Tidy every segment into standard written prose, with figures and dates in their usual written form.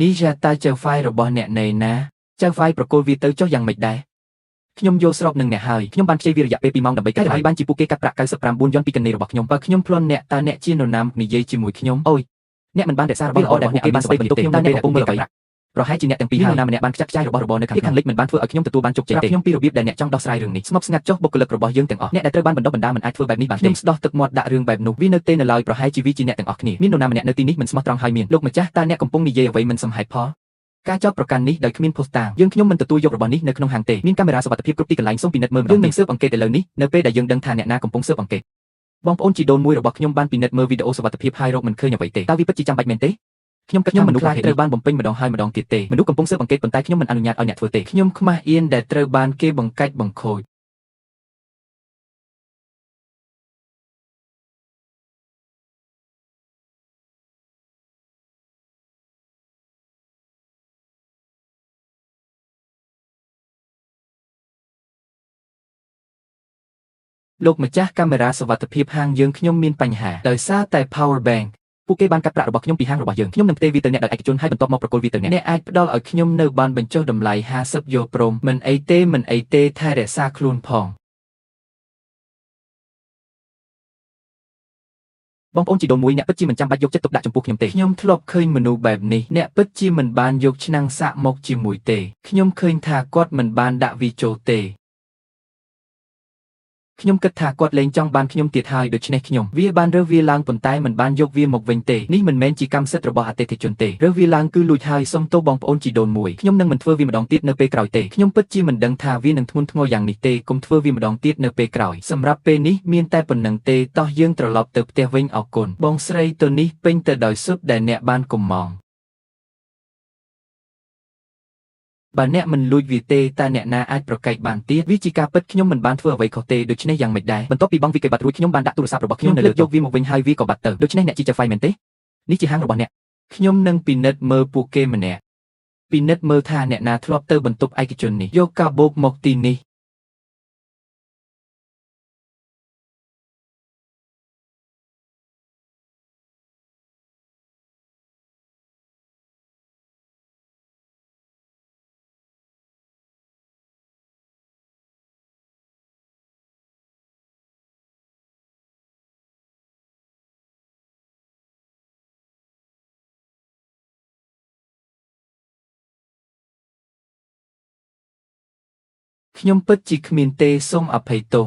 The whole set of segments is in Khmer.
នេះយ៉ាតើចៅហ្វាយរបស់អ្នកណេណាចៅហ្វាយប្រគល់វាទៅចុះយ៉ាងម៉េចដែរខ្ញុំយល់ស្របនឹងអ្នកហើយខ្ញុំបានខ្ចីវារយៈពេល2ម៉ោងដើម្បីកាត់ហើយបានជាពួកគេកាត់ប្រាក់99យន់ពីកណនីរបស់ខ្ញុំបើខ្ញុំប្លន់អ្នកតើអ្នកជានរណានិយាយជាមួយខ្ញុំអូយអ្នកមិនបានរក្សារបស់ល្អដែលពួកគេបានស្ដីបន្ទោសខ្ញុំនៅពេលកំពុងមើលអ្វីប្រហែលជាអ្នកទាំងពីរហើយណាម្នាក់បានខ្ចាត់ខ្ចាយរបស់របរនៅខាងលិចមិនបានធ្វើឲ្យខ្ញុំទទួលបានជោគជ័យទេខ្ញុំពីរបៀបដែលអ្នកចង់ដោះស្រាយរឿងនេះស្ងប់ស្ងាត់ចុះបុគ្គលិករបស់យើងទាំងអស់អ្នកដែលត្រូវបានបណ្ដុះបណ្ដាលមិនអាចធ្វើបែបនេះបានទេខ្ញុំស្ដោះទឹកមាត់ដាក់រឿងបែបនោះវានៅទេនៅឡើយប្រហែលជាវាជាអ្នកទាំងអស់គ្នាមាននរណាម្នាក់នៅទីនេះមិនស្មោះត្រង់ហើយមានលោកម្ចាស់តើអ្នកកំពុងនិយាយអ្វីមិនសមហេតុផលការចោទប្រកាន់នេះដោយគ្មានភស្តុតាងយើងខ្ញុំមិនទទួលយករបស់នេះនៅក្នុងហាងទេមានកាមេរ៉ាសុវត្ថិភាពគ្រប់ទីកន្លែងសូមពិនិត្យមើលម្ដងយើងនឹងស៊ើបអង្កេតឥឡូវនេះនៅពេលដែលយើងដឹងថាអ្នកណាកំពុងស៊ើបអង្កេតបងប្អូនជីដូនមួយរបស់ខ្ញុំបានពិនិត្យមើលវីដេអូសុវត្ថិភាពហើយរកមិនឃើញអ្វីទេតើវាពិតជាចាំបាច់មែនទេខ្ញុំគិតថាមនុស្សខ្លះត្រូវបានបំពេញម្ដងហើយម្ដងទៀតទេមនុស្សកំពុងស៊ើបអង្កេតប៉ុន្តែខ្ញុំមិនអនុញ្ញាតឲ្យអ្នកធ្វើទេខ្ញុំខ្មាស់អៀនដែលត្រូវបានគេបង្កាច់បង្ខូចលោកម្ចាស់កាមេរ៉ាសុវត្ថិភាពហាងយើងខ្ញុំមានបញ្ហាដោយសារតែ power bank ពួកគេបានកាត់ប្រាក់របស់ខ្ញុំពីហាងរបស់យើងខ្ញុំនឹងផ្ទេរវាទៅអ្នកដោយឯកជនហើយបន្ទាប់មកប្រគល់វាទៅអ្នកអ្នកអាចផ្ដល់ឲ្យខ្ញុំនៅបានបញ្ចុះតម្លៃ50យូព្រមមិនអីទេមិនអីទេថែរក្សាខ្លួនផងបងប្អូនជីដូនមួយអ្នកពិតជាមិនចាំបាច់យកចិត្តទុកដាក់ចំពោះខ្ញុំទេខ្ញុំធ្លាប់ឃើញមនុស្សបែបនេះអ្នកពិតជាមិនបានយកឆ្នាំងសាកមកជាមួយទេខ្ញុំឃើញថាគាត់មិនបានដាក់វាចូលទេខ្ញុំគិតថាគាត់លែងចង់បានខ្ញុំទៀតហើយដូច្នេះខ្ញុំវាបានរើសវាឡើងប៉ុន្តែមិនបានយកវាមកវិញទេនេះមិនមែនជាកម្មសិទ្ធិរបស់អតិថិជនទេរើសវាឡើងគឺលួចហើយសូមទោសបងប្អូនជីដូនមួយខ្ញុំនឹងមិនធ្វើវាម្ដងទៀតនៅពេលក្រោយទេខ្ញុំពិតជាមិនដឹងថាវានឹងធ្ងន់ធ្ងរយ៉ាងនេះទេកុំធ្វើវាម្ដងទៀតនៅពេលក្រោយសម្រាប់ពេលនេះមានតែប៉ុណ្្នឹងទេតោះយើងត្រឡប់ទៅផ្ទះវិញអរគុណបងស្រីទៅនេះពេញទៅដោយស៊ុតដែលអ្នកបានកំងបើអ្នកមិនលួចវាទេតើអ្នកណាអាចប្រកែកបានទៀតវាជាការពិតខ្ញុំមិនបានធ្វើអ្វីខុសទេដូច្នេះយ៉ាងម៉េចដែរបន្ទាប់ពីបងវិក័យបាត់រួចខ្ញុំបានដាក់ទូរស័ព្ទរបស់ខ្ញុំនៅលើយកវាមកវិញហើយវាក៏បាត់ទៅដូច្នេះអ្នកជាចៅហ្វាយមែនទេនេះជាហាងរបស់អ្នកខ្ញុំនឹងពិនិត្យមើលពួកគេម្នាក់ពិនិត្យមើលថាអ្នកណាធ្លាប់ទៅបន្ទប់ឯកជននេះយកកាបូបមកទីនេះខ្ញុំពិតជាគ្មានទេសូមអភ័យទោស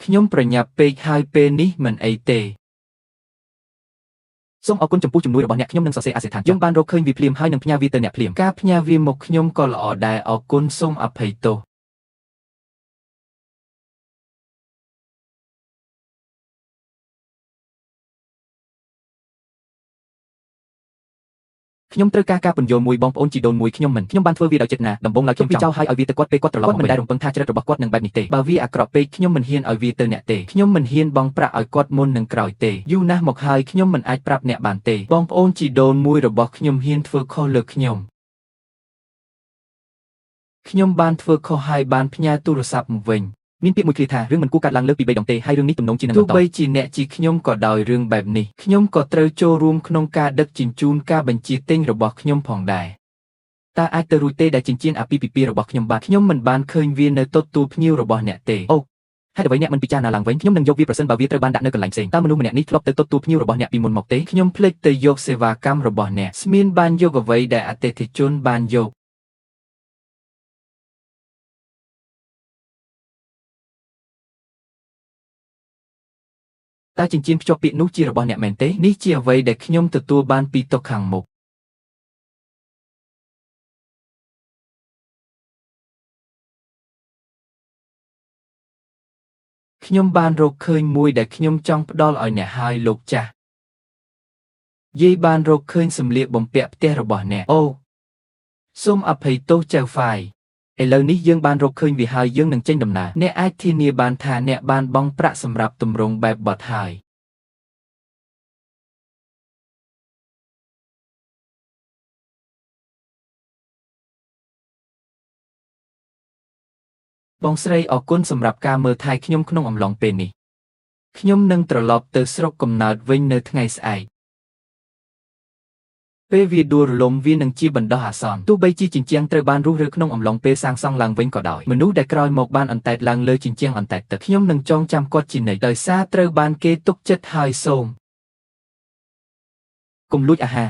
ខ្ញុំប្រញាប់ពេកហើយពេលនេះមិនអីទេសូមអរគុណចំពោះជំនួយរបស់អ្នកខ្ញុំនឹងសរសេរអាសយដ្ឋានយើងបានរកឃើញវាភ្លាមហើយនឹងផ្ញើវាទៅអ្នកភ្លាមការផ្ញើវាមកខ្ញុំក៏ល្អដែរអរគុណសូមអភ័យទោសខ្ញុំត្រូវការការពន្យល់មួយបងប្អូនជីដូនមួយខ្ញុំមិនខ្ញុំបានធ្វើវាដោយចេតនាដំបូងឡើយខ្ញុំចោលឲ្យឲ្យវាទៅគាត់ពេលគាត់ត្រឡប់មកវិញគាត់មិនដែលរំពឹងថាចរិតរបស់គាត់នឹងបែបនេះទេបើវាអាក្រក់ពេកខ្ញុំមិនហ៊ានឲ្យវាទៅអ្នកទេខ្ញុំមិនហ៊ានបង់ប្រាក់ឲ្យគាត់មុននឹងក្រោយទេយូរណាស់មកហើយខ្ញុំមិនអាចប្រាប់អ្នកបានទេបងប្អូនជីដូនមួយរបស់ខ្ញុំហ៊ានធ្វើខុសលើខ្ញុំខ្ញុំបានធ្វើខុសហើយបានផ្ញើទូរស័ព្ទមកវិញមានពាក្យមួយឃ្លាថារឿងមិនគួរកើតឡើងលើសពី3ដងទេហើយរឿងនេះទំនងជានឹងបន្តទោះបីជាអ្នកជាខ្ញុំក៏ដោយរឿងបែបនេះខ្ញុំក៏ត្រូវចូលរួមក្នុងការដឹកជញ្ជូនការបញ្ជាទិញរបស់ខ្ញុំផងដែរតើអាចទៅរួចទេដែលចិញ្ចៀនអាពាហ៍ពិពាហ៍របស់ខ្ញុំបាទខ្ញុំមិនបានឃើញវានៅទទួលភ្ញៀវរបស់អ្នកទេអូហេតុអ្វីអ្នកមិនពិចារណាឡើងវិញខ្ញុំនឹងយកវាប្រសិនបើវាត្រូវបានដាក់នៅកន្លែងផ្សេងតើមនុស្សម្នាក់នេះធ្លាប់ទៅទទួលភ្ញៀវរបស់អ្នកពីមុនមកទេខ្ញុំភ្លេចទៅយកសេវាកម្មរបស់អ្នកស្មានបានយកអ្វីដែលអតិថិជនបានយកតើចិញ្ចៀនភ្ជាប់ពាក្យនោះជារបស់អ្នកមែនទេនេះជាអ្វីដែលខ្ញុំទទួលបានពីតុខាងមុខខ្ញុំបានរកឃើញមួយដែលខ្ញុំចង់ផ្ដល់ឲ្យអ្នកហើយលោកចាស់យាយបានរកឃើញសម្លៀកបំពាក់ផ្ទះរបស់អ្នកអូសូមអភ័យទោសចៅហ្វាយឥឡូវនេះយើងបានរកឃើញវាហើយយើងនឹងចេញដំណើរអ្នកអាចធានាបានថាអ្នកបានបង់ប្រាក់សម្រាប់ទម្រង់បែបបទហើយ បងស្រីអរគុណសម្រាប់ការមើលថែខ្ញុំក្នុងអំឡុងពេលនេះខ្ញុំនឹងត្រឡប់ទៅស្រុកកំណើតវិញនៅថ្ងៃស្អែកពេលវាដួលរលំវានឹងជាបណ្ដោះអាសន្នទោះបីជាជញ្ជាំងត្រូវបានរុះរើក្នុងអំឡុងពេលសាងសង់ឡើងវិញក៏ដោយមនុស្សដែលក្រោយមកបានអណ្តែតឡើងលើជញ្ជាំងអណ្តែតទឹកខ្ញុំនឹងចងចាំគាត់ជានិច្ចដោយសារត្រូវបានគេទុកចិត្តហើយសូមកុំលួចអាហារ